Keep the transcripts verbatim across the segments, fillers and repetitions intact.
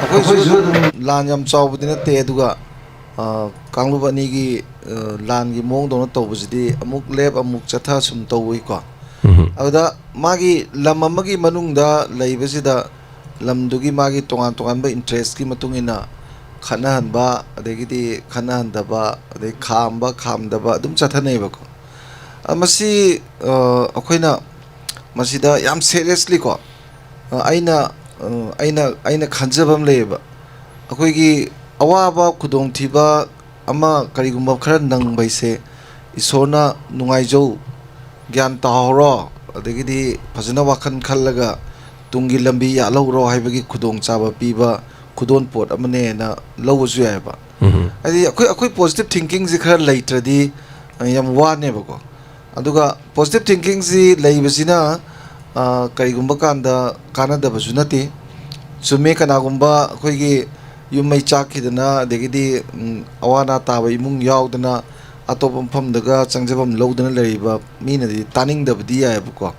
ꯑꯩꯈꯣꯏꯁꯨ ꯑꯗꯨꯝ ꯂꯥꯟ ꯌꯥꯝ ꯆꯥꯎꯕꯗꯤ ꯅꯠꯇꯦ, ꯑꯗꯨꯒ ꯑ, ꯀꯥꯡꯂꯨꯞ ꯑꯅꯤꯒꯤ ꯑ, ꯂꯥꯟꯒꯤ ꯃꯑꯣꯡꯗꯧꯅ ꯇꯧꯕꯁꯤꯗꯤ ꯑꯃꯨꯛ ꯂꯦꯞ ꯑꯃꯨꯛ ꯆꯠꯊ ꯁꯨꯝ ꯇꯧꯏꯀꯣ꯫ ꯑꯗꯨꯗ ꯃꯥꯒꯤ ꯂꯝ ꯑꯃꯒꯤ ꯃꯅꯨꯡꯗ ꯂꯩꯕꯁꯤꯗ ꯂꯝꯗꯨꯒꯤ ꯃꯥꯒꯤ ꯇꯣꯉꯥꯟ ꯇꯣꯉꯥꯟꯕ ꯏꯟꯇꯔꯦꯁꯀꯤ ꯃꯇꯨꯡ ꯏꯟꯅ ꯈꯠꯅꯍꯟꯕ, ꯑꯗꯒꯤꯗꯤ ꯈꯠꯅꯍꯟꯗꯕ, ꯑꯗꯩ ꯈꯥꯝꯕ ꯈꯥꯝꯗꯕ ꯑꯗꯨꯝ ꯆꯠꯊꯅꯩꯌꯦꯕꯀꯣ꯫ ꯑ, ꯃꯁꯤ ꯑ, ꯑꯩꯈꯣꯏꯅ ꯃꯁꯤꯗ ꯌꯥꯝ ꯁꯦꯔꯤꯌꯁꯂꯤꯀꯣ, ꯑ, ꯑꯩꯅ ꯑ, ꯑꯩꯅ ꯑꯩꯅ ꯈꯟꯖꯕ ꯑꯃ ꯂꯩꯌꯦꯕ꯫ ꯑꯩꯈꯣꯏꯒꯤ ꯑꯋꯥꯕ ꯈꯨꯗꯣꯡꯊꯤꯕ ꯑꯃ ꯀꯔꯤꯒꯨꯝꯕ ꯈꯔ ꯅꯪꯕ ꯍꯥꯏꯁꯦ ꯏꯁꯣꯔꯅ ꯅꯨꯡꯉꯥꯏꯖꯧ, ꯒ꯭ꯌꯥꯟ ꯇꯥꯍꯧꯔꯣ, ꯑꯗꯒꯤꯗꯤ ꯐꯖꯅ ꯋꯥꯈꯜ ꯈꯜꯂꯒ ꯇꯨꯡꯒꯤ ꯂꯝꯕꯤ ꯌꯥꯠꯍꯧꯔꯣ ꯍꯥꯏꯕꯒꯤ ꯈꯨꯗꯣꯡꯆꯥꯕ ꯄꯤꯕ ꯈꯨꯗꯣꯜꯄꯣꯠ ꯑꯃꯅꯦꯅ ꯂꯧꯕꯁꯨ ꯌꯥꯏꯑꯕ꯫ ꯍꯥꯏꯗꯤ ꯑꯩꯈꯣꯏ ꯑꯩꯈꯣꯏ ꯄꯣꯖꯤꯇꯤꯚ ꯊꯤꯡꯀꯤꯡꯁꯤ ꯈꯔ ꯂꯩꯇ꯭ꯔꯗꯤ ꯑ, ꯌꯥꯝ ꯋꯥꯅꯦꯕꯀꯣ꯫ ꯑꯗꯨꯒ ꯄꯣꯖꯤꯇꯤꯚ ꯊꯤꯡꯀꯤꯡꯁꯤ ꯂꯩꯕꯁꯤꯅ ꯑ, ꯀꯔꯤꯒꯨꯝꯕ ꯀꯥꯟꯗ ꯀꯥꯟꯅꯗꯕꯁꯨ ꯅꯠꯇꯦ꯫ ꯆꯨꯝꯃꯦ, ꯀꯅꯥꯒꯨꯝꯕ ꯑꯩꯈꯣꯏꯒꯤ ꯌꯨꯝ ꯃꯩ ꯆꯥꯛꯈꯤꯗꯅ, ꯑꯗꯒꯤꯗꯤ ꯎꯝ, ꯑꯋꯥ ꯑꯅꯥ ꯇꯥꯕ ꯏꯃꯨꯡ ꯌꯥꯎꯗꯅ ꯑꯇꯣꯞꯄ ꯃꯐꯝꯗꯒ ꯆꯪꯖꯐꯝ ꯂꯧꯗꯅ ꯂꯩꯔꯤꯕ ꯃꯤꯅꯗꯤ ꯇꯥꯅꯤꯡꯗꯕꯗꯤ ꯌꯥꯏꯑꯕꯀꯣ꯫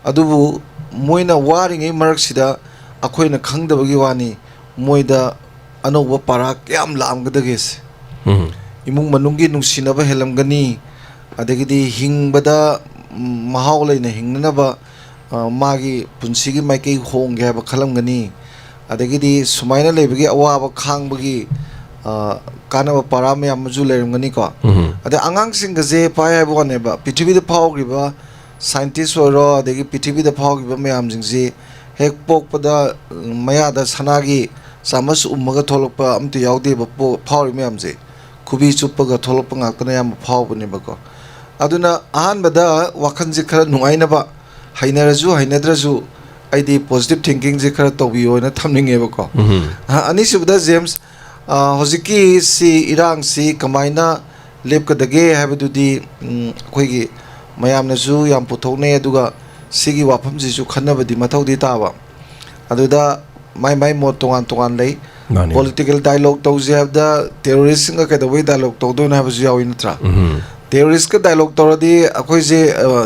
ꯑꯗꯨꯕꯨ ꯃꯣꯏꯅ ꯋꯥꯔꯤꯉꯩ ꯃꯔꯛꯁꯤꯗ ꯑꯩꯈꯣꯏꯅ ꯈꯪꯗꯕꯒꯤ ꯋꯥꯅꯤ, ꯃꯣꯏꯗ ꯑꯅꯧꯕ ꯄꯔꯥ ꯀꯌꯥꯝ ꯂꯥꯛꯑꯝꯒꯗꯒꯦꯁꯦ꯫ ꯏꯃꯨꯡ ꯃꯅꯨꯡꯒꯤ ꯅꯨꯡꯁꯤꯅꯕ ꯍꯦꯜꯂꯝꯒꯅꯤ, ꯑꯗꯒꯤꯗꯤ ꯍꯤꯡꯕꯗ ꯎꯝ, ꯃꯍꯥꯎ ꯂꯩꯅ ꯍꯤꯡꯅꯅꯕ ꯑ, ꯃꯥꯒꯤ ꯄꯨꯟꯁꯤꯒꯤ ꯃꯥꯏꯀꯩ ꯍꯣꯡꯒꯦ ꯍꯥꯏꯕ ꯈꯜꯂꯝꯒꯅꯤ꯫ ꯑꯗꯒꯤꯗꯤ ꯁꯨꯃꯥꯏꯅ ꯂꯩꯕꯒꯤ ꯑꯋꯥꯕ ꯈꯥꯡꯕꯒꯤ ꯑ, ꯀꯥꯟꯅꯕ ꯄꯔꯥ ꯃꯌꯥꯝ ꯑꯃꯁꯨ ꯂꯩꯔꯝꯒꯅꯤꯀꯣ꯫ ꯑꯗꯩ ꯑꯉꯥꯡꯁꯤꯡꯒꯁꯦ ꯄꯥꯏ ꯍꯥꯏꯕ ꯋꯥꯅꯦꯕ, ꯄ꯭ꯔꯤꯊꯤꯕꯤꯗ ꯐꯥꯎꯈ꯭ꯔꯤꯕ ꯁꯥꯏꯟꯇꯤꯁ ꯑꯣꯏꯔꯣ, ꯑꯗꯒꯤ ꯄ꯭ꯔꯤꯊꯤꯕꯤꯗ ꯐꯥꯎꯈ꯭ꯔꯤꯕ ꯃꯌꯥꯝꯁꯤꯡꯁꯤ ꯍꯦꯛ ꯄꯣꯛꯄꯗ ꯎꯝ, ꯃꯌꯥꯗ ꯁꯅꯥꯒꯤ ꯆꯥꯃꯁ ꯎꯝꯃꯒ ꯊꯣꯛꯂꯛꯄ ꯑꯝꯇ ꯌꯥꯎꯗꯦꯕ꯫ ꯄꯣ-, ꯐꯥꯎꯔꯤ ꯃꯌꯥꯝꯁꯦ ꯈꯨꯕꯤ ꯆꯨꯞꯄꯒ ꯊꯣꯛꯂꯛꯄ ꯉꯥꯛꯇꯅ ꯑꯌꯥꯝꯕ ꯐꯥꯎꯕꯅꯦꯕꯀꯣ꯫ ꯑꯗꯨꯅ ꯑꯍꯥꯟꯕꯗ ꯋꯥꯈꯜꯁꯦ ꯈꯔ ꯅꯨꯡꯉꯥꯏꯅꯕ, ꯍꯩꯅꯔꯁꯨ ꯍꯩꯅꯗ꯭ꯔꯁꯨ ꯑꯩꯗꯤ ꯄꯣꯖꯤꯇꯤꯚ ꯊꯤꯡꯀꯤꯡꯁꯦ ꯈꯔ ꯇꯧꯕꯤꯌꯣꯅ ꯊꯝꯅꯤꯡꯉꯦꯕꯀꯣ꯫ ꯑ, ꯑꯅꯤꯁꯨꯕꯗ ꯖꯦꯝꯁ, ꯑ, ꯍꯧꯖꯤꯛꯀꯤ ꯁꯤ ꯏꯔꯥꯡꯁꯤ ꯀꯃꯥꯏꯅ ꯂꯦꯞꯀꯗꯒꯦ ꯍꯥꯏꯕꯗꯨꯗꯤ ꯎꯝ, ꯑꯩꯈꯣꯏꯒꯤ ꯃꯌꯥꯝꯅꯁꯨ ꯌꯥꯝ ꯄꯨꯊꯣꯛꯅꯩ, ꯑꯗꯨꯒ ꯁꯤꯒꯤ ꯋꯥꯐꯝꯁꯤꯁꯨ ꯈꯟꯅꯕꯗꯤ ꯃꯊꯧꯗꯤ ꯇꯥꯕ꯫ ꯑꯗꯨꯗ ꯃꯥꯏ ꯃꯥꯏ ꯃꯣꯠ ꯇꯣꯉꯥꯟ ꯇꯣꯉꯥꯟ ꯂꯩ꯫ ꯃꯥꯅꯤ꯫ ꯄꯣꯂꯤꯇꯤꯀꯦꯜ ꯗꯥꯏꯂꯣꯒ ꯇꯧꯁꯦ ꯍꯥꯏꯕꯗ ꯇꯦꯔꯣꯔꯤꯁꯁꯤꯡꯒ ꯀꯩꯗꯧꯕꯩ ꯗꯥꯏꯂꯣꯒ ꯇꯧꯗꯣꯏꯅꯣ ꯍꯥꯏꯕꯁꯨ ꯌꯥꯎꯏ, ꯅꯠꯇ꯭ꯔꯥ? ꯇꯦꯔꯣꯔꯤꯁꯀ ꯗꯥꯏꯂꯣꯛ ꯇꯧꯔꯗꯤ ꯑꯩꯈꯣꯏꯁꯦ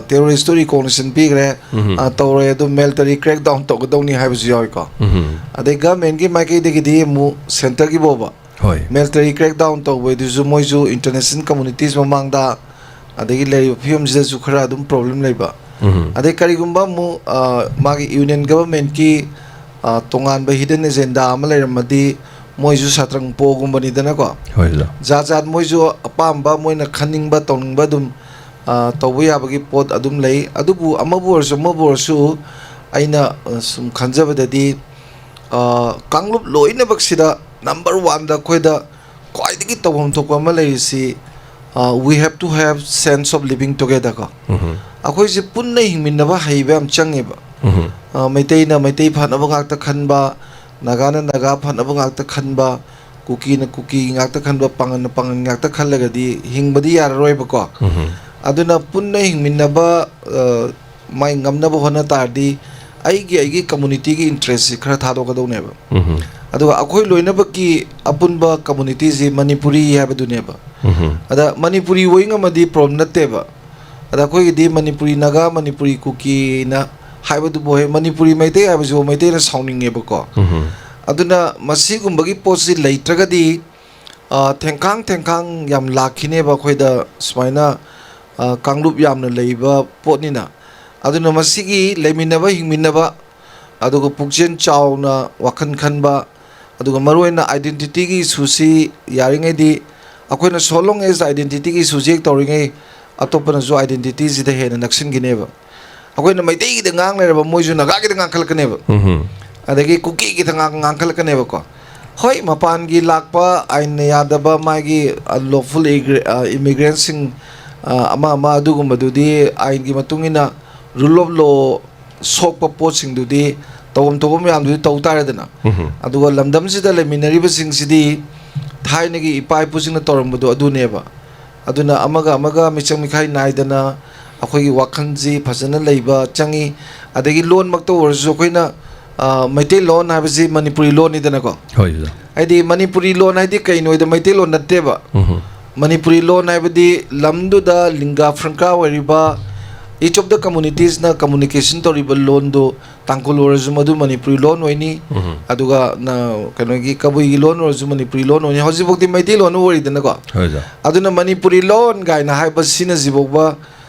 ꯇꯦꯔꯣꯔꯤꯁꯇꯨ ꯔꯤꯀꯣꯛꯅꯤꯁꯟ ꯄꯤꯈ꯭ꯔꯦ, ꯎꯝ꯫ ꯑ, ꯇꯧꯔꯦ, ꯑꯗꯨ ꯃꯤꯂꯤꯇꯔꯤ ꯀ꯭ꯔꯦꯛ ꯗꯥꯎꯟ ꯇꯧꯒꯗꯧꯅꯤ ꯍꯥꯏꯕꯁꯨ ꯌꯥꯎꯏꯀꯣ꯫ ꯎꯝ꯫ ꯑꯗꯩ ꯒꯚꯔꯟꯃꯦꯟꯠꯀꯤ ꯃꯥꯏꯀꯩꯗꯒꯤꯗꯤ ꯑꯃꯨꯛ ꯁꯦꯟꯇꯔꯒꯤ ꯐꯥꯎꯕ ꯍꯣꯏ꯫ ꯃꯤꯂꯤꯇꯔꯤ ꯀ꯭ꯔꯦꯛ ꯗꯥꯎꯟ ꯇꯧꯕꯩꯗꯨꯁꯨ ꯃꯣꯏꯁꯨ ꯏꯟꯇꯔꯅꯦꯁꯅꯦꯜ ꯀꯝꯃꯨꯅꯤꯇꯤꯁ ꯃꯃꯥꯡꯗ, ꯑꯗꯒꯤ ꯂꯩꯔꯤꯕ ꯐꯤꯕꯝꯁꯤꯗꯁꯨ ꯈꯔ ꯑꯗꯨꯝ ꯄ꯭ꯔꯣꯕ꯭ꯂꯦꯝ ꯂꯩꯕ꯫ ꯎꯝ꯫ ꯑꯗꯩ ꯀꯔꯤꯒꯨꯝꯕ ꯑꯃꯨꯛ, ꯑ, ꯃꯥꯒꯤ ꯌꯨꯅꯤꯌꯟ ꯒꯚꯔꯟꯃꯦꯟꯠꯀꯤ, ꯑ, ꯇꯣꯉꯥꯟꯕ ꯍꯤꯗꯟ ꯑꯦꯖꯦꯟꯗꯥ ꯑꯃ ꯂꯩꯔꯝꯃꯗꯤ ꯃꯣꯏꯁꯨ ꯁꯥꯇ꯭ꯔꯪ ꯄꯣꯒꯨꯝꯕꯅꯤꯗꯅꯀꯣ꯫ ꯍꯣꯏ, ꯑꯣꯖꯥ꯫ ꯖꯥꯠ ꯖꯥꯠ ꯃꯣꯏꯁꯨ ꯑꯄꯥꯝꯕ, ꯃꯣꯏꯅ ꯈꯟꯅꯤꯡꯕ, ꯇꯧꯅꯤꯡꯕ ꯑꯗꯨꯝ, ꯑ, ꯇꯧꯕ ꯌꯥꯕꯒꯤ ꯄꯣꯠ ꯑꯗꯨꯝ ꯂꯩ꯫ ꯑꯗꯨꯕꯨ ꯑꯃꯕꯨ ꯑꯣꯏꯔꯁꯨ, ꯑꯃꯕꯨ ꯑꯣꯏꯔꯁꯨ, ꯑꯩꯅ, ꯑ, ꯁꯨꯝ ꯈꯟꯖꯕꯗꯗꯤ, ꯑ, ꯀꯥꯡꯂꯨꯞ ꯂꯣꯏꯅꯃꯛꯁꯤꯗ ꯅꯝꯕꯔ ꯋꯥꯟꯗ ꯑꯩꯈꯣꯏꯗ ꯈ꯭ꯋꯥꯏꯗꯒꯤ ꯇꯧꯐꯝ ꯊꯣꯛꯄ ꯑꯃ ꯂꯩꯔꯤꯁꯤ, ꯑ, we have to have sense of living together ꯀꯣ꯫ ꯎꯝ꯫ ꯑꯩꯈꯣꯏꯁꯦ ꯄꯨꯟꯅ ꯍꯤꯡꯃꯤꯟꯅꯕ ꯍꯩꯕ ꯌꯥꯝ ꯆꯪꯉꯦꯕ꯫ ꯎꯝ꯫ ꯑ, ꯃꯩꯇꯩꯅ ꯃꯩꯇꯩ ꯐꯅꯕ ꯉꯥꯛꯇ ꯈꯟꯕ, ꯅꯥꯒꯥꯅ ꯅꯥꯒꯥ ꯐꯅꯕ ꯉꯥꯛꯇ ꯈꯟꯕ, ꯀꯨꯀꯤꯅ ꯀꯨꯀꯤ ꯉꯥꯛꯇ ꯈꯟꯕ, ꯄꯥꯉꯜꯅ ꯄꯥꯉꯜ ꯉꯥꯛꯇ ꯈꯜꯂꯒꯗꯤ ꯍꯤꯡꯕꯗꯤ ꯌꯥꯔꯔꯣꯏꯕꯀꯣ꯫ ꯎꯝ꯫ ꯑꯗꯨꯅ ꯄꯨꯟꯅ ꯍꯤꯡꯃꯤꯟꯅꯕ, ꯑ, ꯃꯥꯏ ꯉꯝꯅꯕ ꯍꯣꯠꯅ ꯇꯥꯔꯗꯤ ꯑꯩꯒꯤ, ꯑꯩꯒꯤ ꯀꯝꯃꯨꯅꯤꯇꯤꯒꯤ ꯏꯟꯇꯔꯦꯁꯁꯤ ꯈꯔ ꯊꯥꯗꯣꯛꯀꯗꯧꯅꯦꯕ꯫ ꯎꯝ꯫ ꯑꯗꯨꯒ ꯑꯩꯈꯣꯏ ꯂꯣꯏꯅꯃꯛꯀꯤ ꯑꯄꯨꯟꯕ ꯀꯝꯃꯨꯅꯤꯇꯤꯁꯤ ꯃꯅꯤꯄꯨꯔꯤ ꯍꯥꯏꯕꯗꯨꯅꯦꯕ꯫ ꯎꯝ꯫ ꯑꯗ ꯃꯅꯤꯄꯨꯔꯤ ꯑꯣꯏ ꯉꯝꯃꯗꯤ ꯄ꯭ꯔꯣꯕ꯭ꯂꯦꯝ ꯅꯠꯇꯦꯕ꯫ ꯑꯗ ꯑꯩꯈꯣꯏꯒꯤꯗꯤ ꯃꯅꯤꯄꯨꯔꯤ ꯅꯥꯒꯥ, ꯃꯅꯤꯄꯨꯔꯤ ꯀꯨꯀꯤꯅ ꯍꯥꯏꯕꯗꯨꯕꯨ ꯍꯦꯛ ꯃꯅꯤꯄꯨꯔꯤ ꯃꯩꯇꯩ ꯍꯥꯏꯕꯁꯤꯕꯨ ꯃꯩꯇꯩꯅ ꯁꯥꯎꯅꯤꯡꯉꯦꯕꯀꯣ꯫ ꯎꯝ꯫ ꯑꯗꯨꯅ ꯃꯁꯤꯒꯨꯝꯕꯒꯤ ꯄꯣꯠꯁꯤ ꯂꯩꯇ꯭ꯔꯒꯗꯤ, ꯑ, ꯊꯦꯡꯈꯥꯡ ꯊꯦꯡꯈꯥꯡ ꯌꯥꯝ ꯂꯥꯛꯈꯤꯅꯦꯕ ꯑꯩꯈꯣꯏꯗ ꯁꯨꯃꯥꯏꯅ, ꯑ, ꯀꯥꯡꯂꯨꯞ ꯌꯥꯝꯅ ꯂꯩꯕ ꯄꯣꯠꯅꯤꯅ꯫ ꯑꯗꯨꯅ ꯃꯁꯤꯒꯤ ꯂꯩꯃꯤꯟꯅꯕ ꯍꯤꯡꯃꯤꯟꯅꯕ, ꯑꯗꯨꯒ ꯄꯨꯛꯆꯦꯜ ꯆꯥꯎꯅ ꯋꯥꯈꯜ ꯈꯟꯕ, ꯑꯗꯨꯒ ꯃꯔꯨꯑꯣꯏꯅ ꯑꯥꯏꯗꯦꯟꯇꯤꯇꯤꯒꯤ ꯏꯁꯨꯁꯤ ꯌꯥꯔꯤꯉꯩꯗꯤ ꯑꯩꯈꯣꯏꯅ so long as ꯑꯥꯏꯗꯦꯟꯇꯤꯇꯤꯒꯤ ꯏꯁꯨꯁꯤ ꯍꯦꯛ ꯇꯧꯔꯤꯉꯩ ꯑꯇꯣꯞꯄꯅꯁꯨ ꯑꯥꯏꯗꯦꯟꯇꯤꯇꯤꯁꯤꯗ ꯍꯦꯟꯅ ꯅꯛꯁꯤꯟꯈꯤꯅꯦꯕ꯫ ꯑꯩꯈꯣꯏꯅ ꯃꯩꯇꯩꯒꯤꯗ ꯉꯥꯡ ꯂꯩꯔꯕ ꯃꯣꯏꯁꯨ ꯅꯥꯒꯥꯒꯤꯗ ꯉꯥꯡꯈꯠꯂꯛꯀꯅꯦꯕ꯫ ꯎꯝ꯫ ꯑꯗꯒꯤ ꯀꯨꯀꯤꯒꯤꯗ ꯉꯥꯡ-, ꯉꯥꯡꯈꯠꯂꯛꯀꯅꯦꯕꯀꯣ꯫ ꯍꯣꯏ, ꯃꯄꯥꯟꯒꯤ ꯂꯥꯛꯄ ꯑꯥꯏꯟꯅ ꯌꯥꯗꯕ ꯃꯥꯒꯤ unlawful ꯏꯒ꯭ꯔꯦ-, ꯑ, ꯏꯃꯤꯒ꯭ꯔꯦꯟꯁꯤꯡ, ꯑ, ꯑꯃ ꯑꯃ ꯑꯗꯨꯒꯨꯝꯕꯗꯨꯗꯤ ꯑꯥꯏꯟꯒꯤ ꯃꯇꯨꯡ ꯏꯟꯅ rule of law ꯁꯣꯛꯄ ꯄꯣꯠꯁꯤꯡꯗꯨꯗꯤ ꯇꯧꯐꯝ ꯊꯣꯛꯄ ꯃꯌꯥꯝꯗꯨꯗꯤ ꯇꯧ ꯇꯥꯔꯦꯗꯅ꯫ ꯎꯝ꯫ ꯑꯗꯨꯒ ꯂꯝꯗꯝꯁꯤꯗ ꯂꯩꯃꯤꯟꯅꯔꯤꯕꯁꯤꯡꯁꯤꯗꯤ ꯊꯥꯏꯅꯒꯤ ꯏꯄꯥ ꯏꯄꯨꯁꯤꯡꯅ ꯇꯧꯔꯝꯕꯗꯣ ꯑꯗꯨꯅꯦꯕ꯫ ꯑꯗꯨꯅ ꯑꯃꯒ ꯑꯃꯒ ꯃꯤꯆꯪ ꯃꯤꯈꯥꯏ ꯅꯥꯏꯗꯅ ꯑꯩꯈꯣꯏꯒꯤ ꯋꯥꯈꯜꯁꯤ ꯐꯖꯅ ꯂꯩꯕ ꯆꯪꯉꯤ꯫ ꯑꯗꯒꯤ ꯂꯣꯟꯃꯛꯇ ꯑꯣꯏꯔꯁꯨ ꯑꯩꯈꯣꯏꯅ, ꯑ, ꯃꯩꯇꯩꯂꯣꯟ ꯍꯥꯏꯕꯁꯤ ꯃꯅꯤꯄꯨꯔꯤ ꯂꯣꯟꯅꯤꯗꯅꯀꯣ꯫ ꯍꯣꯏ, ꯑꯣꯖꯥ꯫ ꯍꯥꯏꯗꯤ ꯃꯅꯤꯄꯨꯔꯤ ꯂꯣꯟ ꯍꯥꯏꯗꯤ ꯀꯩꯅꯣ ꯍꯥꯏꯗ ꯃꯩꯇꯩꯂꯣꯟ ꯅꯠꯇꯦꯕ꯫ ꯎꯝ꯫ ꯃꯅꯤꯄꯨꯔꯤ ꯂꯣꯟ ꯍꯥꯏꯕꯗꯤ ꯂꯝꯗꯨꯗ ꯂꯤꯡꯒꯥ ꯐ꯭ꯔꯪꯀꯥ ꯑꯣꯏꯔꯤꯕ each of the communitiesꯅ communication ꯇꯧꯔꯤꯕ ꯂꯣꯟꯗꯨ ꯇꯥꯡꯈꯨꯜ ꯑꯣꯏꯔꯁꯨ ꯃꯗꯨ ꯃꯅꯤꯄꯨꯔꯤ ꯂꯣꯟ ꯑꯣꯏꯅꯤ꯫ ꯎꯝ꯫ ꯑꯗꯨꯒ ꯅ-, ꯀꯩꯅꯣꯒꯤ ꯀꯕꯨꯏꯒꯤ ꯂꯣꯟ ꯑꯣꯏꯔꯁꯨ ꯃꯅꯤꯄꯨꯔꯤ ꯂꯣꯟ ꯑꯣꯏꯅꯤ꯫ ꯍꯧꯖꯤꯛꯐꯥꯎꯗꯤ ꯃꯩꯇꯩꯂꯣꯟ ꯑꯣꯏꯔꯤꯗꯅꯀꯣ꯫ ꯍꯣꯏ, ꯑꯣꯖꯥ꯫ ꯑꯗꯨꯅ ꯃꯅꯤꯄꯨꯔꯤ ꯂꯣꯟ ꯀꯥꯏꯅ ꯍꯥꯏꯕ ꯁꯤꯖꯤꯟꯅꯁꯤꯐꯥꯎꯕ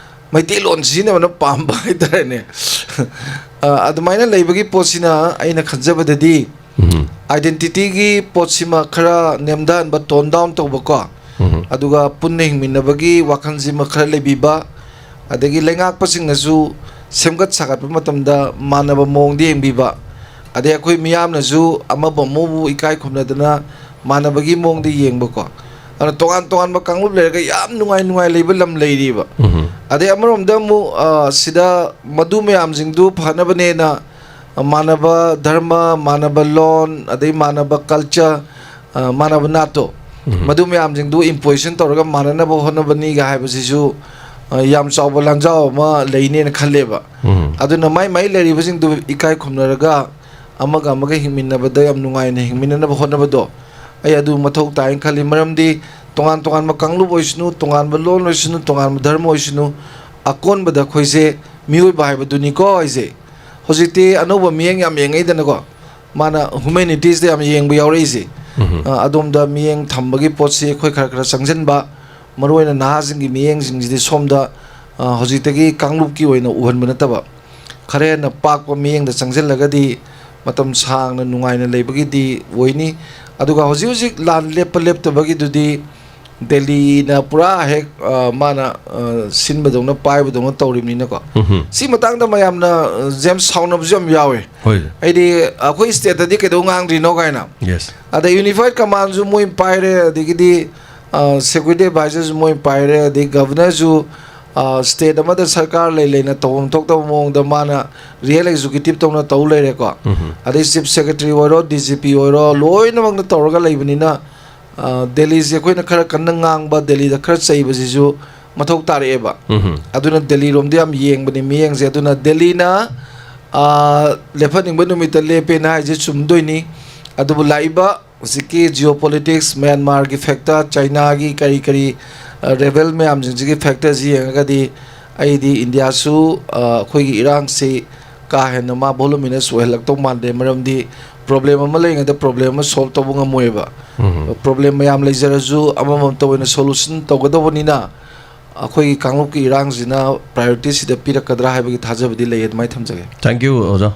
ꯃꯩꯇꯩꯂꯣꯟ ꯁꯤꯖꯤꯟꯅꯕꯅ ꯄꯥꯝꯕ ꯍꯥꯏꯇꯥꯔꯦꯅꯦ꯫ ꯑ, ꯑꯗꯨꯃꯥꯏꯅ ꯂꯩꯕꯒꯤ ꯄꯣꯠꯁꯤꯅ ꯑꯩꯅ ꯈꯟꯖꯕꯗꯗꯤ ꯎꯝ꯫ identityꯒꯤ ꯄꯣꯠꯁꯤꯃ ꯈꯔ ꯅꯦꯝꯊꯍꯟꯕ, tone down ꯇꯧꯕꯀꯣ꯫ ꯎꯝ꯫ ꯑꯗꯨꯒ ꯄꯨꯟꯅ ꯍꯤꯡꯃꯤꯟꯅꯕꯒꯤ ꯋꯥꯈꯜꯁꯤꯃ ꯈꯔ ꯂꯩꯕꯤꯕ, ꯑꯗꯒꯤ ꯂꯩꯉꯥꯛꯄꯁꯤꯡꯅꯁꯨ ꯁꯦꯝꯒꯠ ꯁꯥꯒꯠꯄ ꯃꯇꯝꯗ ꯃꯥꯟꯅꯕ ꯃꯑꯣꯡꯗ ꯌꯦꯡꯕꯤꯕ, ꯑꯗꯩ ꯑꯩꯈꯣꯏ ꯃꯤꯌꯥꯝꯅꯁꯨ ꯑꯃꯕꯨ ꯑꯃꯕꯨ ꯏꯀꯥꯏ ꯈꯨꯝꯅꯗꯅ ꯃꯥꯟꯅꯕꯒꯤ ꯃꯑꯣꯡꯗ ꯌꯦꯡꯕꯀꯣ꯫ ꯑꯗꯨꯅ ꯇꯣꯉꯥꯟ ꯇꯣꯉꯥꯟꯕ ꯀꯥꯡꯂꯨꯞ ꯂꯩꯔꯒ ꯌꯥꯝ ꯅꯨꯡꯉꯥꯏ ꯅꯨꯡꯉꯥꯏ ꯂꯩꯕ ꯂꯝ ꯂꯩꯔꯤꯕ꯫ ꯎꯝ꯫ ꯑꯗꯩ ꯑꯃꯔꯣꯝꯗ ꯑꯃꯨꯛ, ꯑ, ꯁꯤꯗ ꯃꯗꯨ ꯃꯌꯥꯝꯁꯤꯡꯗꯨ ꯐꯅꯕꯅꯦꯅ ꯃꯥꯟꯅꯕ ꯙꯔꯃ, ꯃꯥꯟꯅꯕ ꯂꯣꯟ, ꯑꯗꯩ ꯃꯥꯟꯅꯕ culture, ꯑ, ꯃꯥꯟꯅꯕ ꯅꯥꯠꯇꯣ, ꯎꯝ꯫ ꯃꯗꯨ ꯃꯌꯥꯝꯁꯤꯡꯗꯨ imposition ꯇꯧꯔꯒ ꯃꯥꯟꯅꯅꯕ ꯍꯣꯠꯅꯕꯅꯤꯒ ꯍꯥꯏꯕꯁꯤꯁꯨ, ꯑ, ꯌꯥꯝ ꯆꯥꯎꯕ ꯂꯥꯟꯖꯥꯎ ꯑꯃ ꯂꯩꯅꯦꯅ ꯈꯜꯂꯦꯕ꯫ ꯎꯝ꯫ ꯑꯗꯨꯅ ꯃꯥꯏ ꯃꯥꯏ ꯂꯩꯔꯤꯕꯁꯤꯡꯗꯨ ꯏꯀꯥꯏ ꯈꯨꯝꯅꯔꯒ ꯑꯃꯒ ꯑꯃꯒ ꯍꯤꯡꯃꯤꯟꯅꯕꯗ ꯌꯥꯝ ꯅꯨꯡꯉꯥꯏꯅ ꯍꯤꯡꯃꯤꯟꯅꯅꯕ ꯍꯣꯠꯅꯕꯗꯣ ꯑꯩ ꯑꯗꯨ ꯃꯊꯧ ꯇꯥꯏꯅ ꯈꯜꯂꯤ꯫ ꯃꯔꯝꯗꯤ ꯇꯣꯉꯥꯟ ꯇꯣꯉꯥꯟꯕ ꯀꯥꯡꯂꯨꯞ ꯑꯣꯏꯁꯅꯨ, ꯇꯣꯉꯥꯟꯕ ꯂꯣꯟ ꯑꯣꯏꯁꯅꯨ, ꯇꯣꯉꯥꯟꯕ ꯙꯔꯃ ꯑꯣꯏꯁꯅꯨ, ꯑꯀꯣꯟꯕꯗ ꯑꯩꯈꯣꯏꯁꯦ ꯃꯤꯑꯣꯏꯕ ꯍꯥꯏꯕꯗꯨꯅꯤꯀꯣ ꯑꯩꯁꯦ꯫ ꯍꯧꯖꯤꯛꯇꯤ ꯑꯅꯧꯕ ꯃꯤꯠꯌꯦꯡ ꯌꯥꯝ ꯌꯦꯡꯉꯛꯏꯗꯅꯀꯣ, ꯃꯥꯅ humanitiesꯇ ꯌꯥꯝ ꯌꯦꯡꯕ ꯌꯥꯎꯔꯛꯏꯁꯦ꯫ ꯎꯝ꯫ ꯑ, ꯑꯗꯣꯝꯗ ꯃꯤꯠꯌꯦꯡ ꯊꯝꯕꯒꯤ ꯄꯣꯠꯁꯤ ꯑꯩꯈꯣꯏ ꯈꯔ ꯈꯔ ꯆꯪꯁꯤꯟꯕ, ꯃꯔꯨꯑꯣꯏꯅ ꯅꯍꯥꯁꯤꯡꯒꯤ ꯃꯤꯠꯌꯦꯡꯁꯤꯡꯁꯤꯗꯤ ꯁꯣꯝꯗ, ꯑ, ꯍꯧꯖꯤꯛꯇꯒꯤ ꯀꯥꯡꯂꯨꯞꯀꯤ ꯑꯣꯏꯅ ꯎꯍꯟꯕ ꯅꯠꯇꯕ, ꯈꯔ ꯍꯦꯟꯅ ꯄꯥꯛꯄ ꯃꯤꯠꯌꯦꯡꯗ ꯆꯪꯁꯤꯜꯂꯒꯗꯤ ꯃꯇꯝ ꯁꯥꯡꯅ ꯅꯨꯡꯉꯥꯏꯅ ꯂꯩꯕꯒꯤꯗꯤ ꯑꯣꯏꯅꯤ꯫ ꯑꯗꯨꯒ ꯍꯧꯖꯤꯛ ꯍꯧꯖꯤꯛ ꯂꯥꯟ ꯂꯦꯞꯄ ꯂꯦꯞꯇꯕꯒꯤꯗꯨꯗꯤ ꯗꯦꯜꯂꯤꯅ ꯄꯨꯔꯥ ꯍꯦꯛ, ꯑ, ꯃꯥꯅ, ꯑ, ꯁꯤꯟꯕꯗꯧꯅ ꯄꯥꯏꯕꯗꯧꯅ ꯇꯧꯔꯤꯕꯅꯤꯅꯀꯣ꯫ ꯎꯝꯍꯨꯝ꯫ ꯁꯤ ꯃꯇꯥꯡꯗ ꯃꯌꯥꯝꯅ, ꯑ, ꯖꯦꯝꯁ, ꯁꯥꯎꯅꯕꯁꯨ ꯌꯥꯝ ꯌꯥꯎꯋꯦ꯫ ꯍꯣꯏ꯫ ꯑꯩꯗꯤ ꯑꯩꯈꯣꯏ stateꯇꯗꯤ ꯀꯩꯗꯧ ꯉꯥꯡꯗ꯭ꯔꯤꯅꯣ ꯀꯥꯏꯅ꯫ Yes꯫ ꯑꯗ unified commandꯁꯨ ꯃꯣꯏ ꯄꯥꯏꯔꯦ, ꯑꯗꯒꯤꯗꯤ, ꯑ, security advisorꯁꯨ ꯃꯣꯏ ꯄꯥꯏꯔꯦ, ꯑꯗꯩ governorꯁꯨ, ꯑ, state ꯑꯃꯗ ꯁꯔꯀꯥꯔ ꯂꯩ ꯂꯩꯅ ꯇꯧꯐꯝ ꯊꯣꯛꯇꯕ ꯃꯑꯣꯡꯗ ꯃꯥꯅ real executive ꯇꯧꯅ ꯇꯧ ꯂꯩꯔꯦꯀꯣ꯫ ꯎꯝꯍꯨꯝ꯫ ꯑꯗꯩ chief secretary ꯑꯣꯏꯔꯣ, D G P ꯑꯣꯏꯔꯣ, ꯂꯣꯏꯅꯃꯛꯅ ꯇꯧꯔꯒ ꯂꯩꯕꯅꯤꯅ, ꯑ, ꯗꯦꯜꯂꯤꯁꯦ ꯑꯩꯈꯣꯏꯅ ꯈꯔ ꯀꯟꯅ ꯉꯥꯡꯕ, ꯗꯦꯜꯂꯤꯗ ꯈꯔ ꯆꯩꯕꯁꯤꯁꯨ ꯃꯊꯧ ꯇꯥꯔꯛꯑꯦꯕ꯫ ꯎꯝꯍꯨꯝ꯫ ꯑꯗꯨꯅ ꯗꯦꯜꯂꯤꯔꯣꯝꯗ ꯌꯥꯝ ꯌꯦꯡꯕꯅꯤ ꯃꯤꯠꯌꯦꯡꯁꯦ꯫ ꯑꯗꯨꯅ ꯗꯦꯜꯂꯤꯅ, ꯑ, ꯂꯦꯞꯍꯟꯅꯤꯡꯕ ꯅꯨꯃꯤꯠꯇ ꯂꯦꯞꯄꯦꯅ ꯍꯥꯏꯁꯦ ꯆꯨꯝꯗꯣꯏꯅꯤ꯫ ꯑꯗꯨꯕꯨ ꯂꯥꯛꯏꯕ ꯍꯧꯖꯤꯛꯀꯤ ꯖꯤꯑꯣ ꯄꯣꯂꯤꯇꯤꯛꯁ, ꯃ꯭ꯌꯥꯟꯃꯥꯔꯒꯤ ꯐꯦꯛꯇꯔ, ꯆꯥꯏꯅꯥꯒꯤ ꯀꯔꯤ ꯀꯔꯤ ꯔꯦꯕꯦꯜ ꯃꯌꯥꯝꯁꯤꯡꯁꯤꯒꯤ ꯐꯦꯛꯇꯔꯁꯤ ꯌꯦꯡꯉꯒꯗꯤ ꯑꯩꯗꯤ ꯏꯟꯗꯤꯌꯥꯁꯨ ꯑꯩꯈꯣꯏꯒꯤ ꯏꯔꯥꯡꯁꯤ ꯀꯥ ꯍꯦꯟꯅ ꯃꯥ ꯚꯣꯂꯨꯃꯤꯅꯁ ꯑꯣꯏꯍꯜꯂꯛꯇꯧ ꯃꯥꯟꯗꯦ꯫ ꯃꯔꯝꯗꯤ ꯄ꯭ꯔꯣꯕ꯭ꯂꯦꯝ ꯑꯃ ꯂꯩꯔꯤꯉꯩꯗ ꯄ꯭ꯔꯣꯕ꯭ꯂꯦꯝ ꯑꯃ ꯁꯣꯜꯕ ꯇꯧꯕ ꯉꯝꯃꯣꯏꯕ꯫ ꯄ꯭ꯔꯣꯕ꯭ꯂꯦꯝ ꯃꯌꯥꯝ ꯂꯩꯖꯔꯁꯨ ꯑꯃꯃꯝꯇ ꯑꯣꯏꯅ ꯁꯣꯂꯨꯁꯟ ꯇꯧꯒꯗꯧꯕꯅꯤꯅ ꯑꯩꯈꯣꯏꯒꯤ ꯀꯥꯡꯂꯨꯞꯀꯤ ꯏꯔꯥꯡꯁꯤꯅ ꯄ꯭ꯔꯥꯏꯌꯣꯔꯤꯇꯤꯁꯤꯗ ꯄꯤꯔꯛꯀꯗ꯭ꯔꯥ ꯍꯥꯏꯕꯒꯤ ꯊꯥꯖꯕꯗꯤ ꯂꯩ꯫ ꯑꯗꯨꯃꯥꯏꯅ ꯊꯝꯖꯒꯦ꯫ Thank you, ꯑꯣꯖꯥ꯫